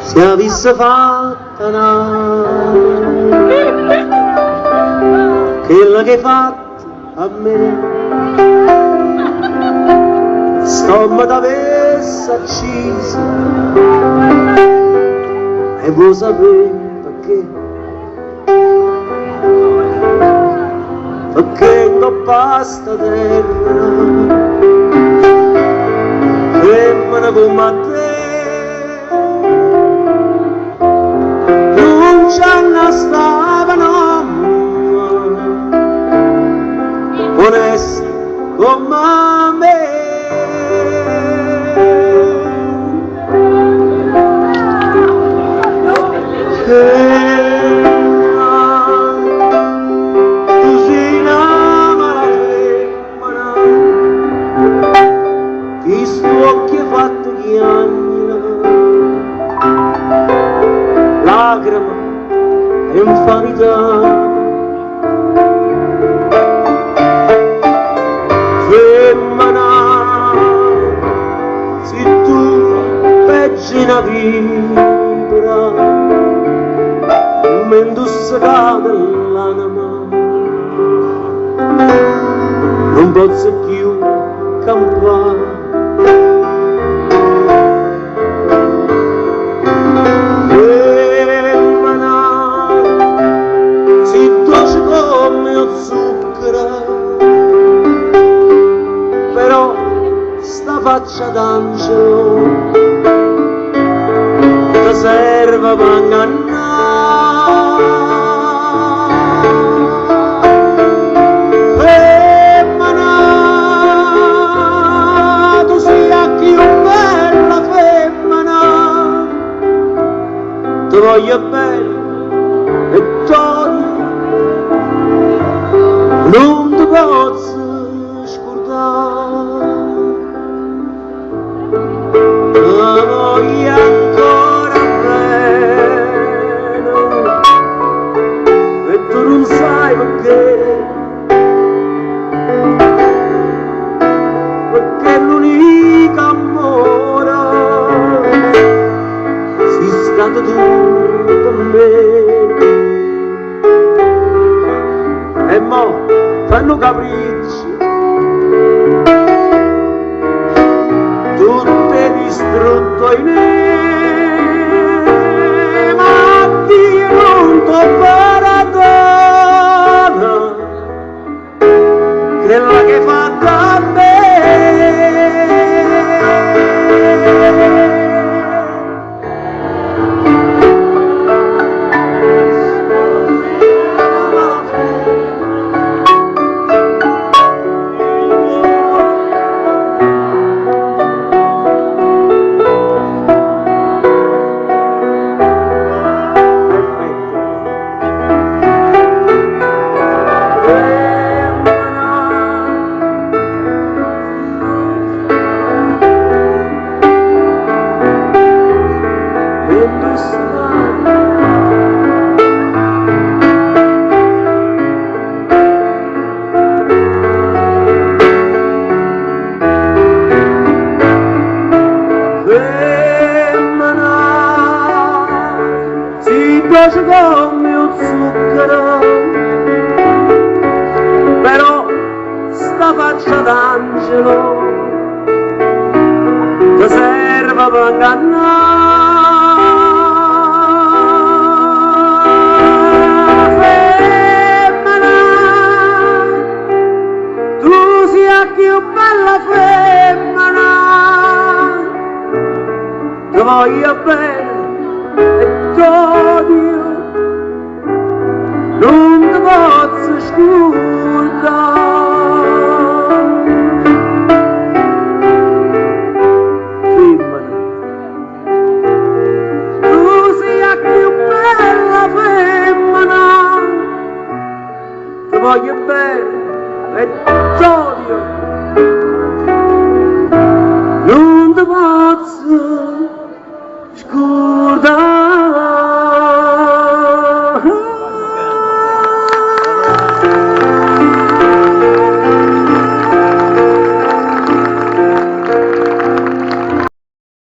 Si avisse fatta n'ata, chella che hai fatto a me, st'ommo t'avesse acciso e vuò sapè pecché? Pecché 'ncopp'a sta terra femmene comm'a te nun ce ne stavano oneste comm'a me. Femmena, tu si' na malafemmena, chist'uocchie fatto chiagnere, lacrime e 'nfamità. Femmena, si tu peggio 'e na vipera, m'hê 'ntussecato ll'anema, nun pozzo cchiù campà. Femmena, si doce comme 'o zucchero, però sta faccia d'angelo te serve pe 'ngannà. Femmena, tu si 'a cchiù bella femmena, te voglio bene e t'odio, nun te pozzo scurdà. Te voglio ancora bene e tu nun sai pecché, pecché l'unico ammore si stato tu pe me. E mo fai nu capriccio, tutto è distrutto in me, ma Dio nun te perdona chella che fatta a me. Perfetto. Femmena, e tu stai. Femmena, si doce come 'o zucchero, però sta faccia d'angelo te serve pe 'ngannà. Femmena, tu si 'a cchiù bella femmena, te voglio bene e t'odio, nun te pozzo scurdà.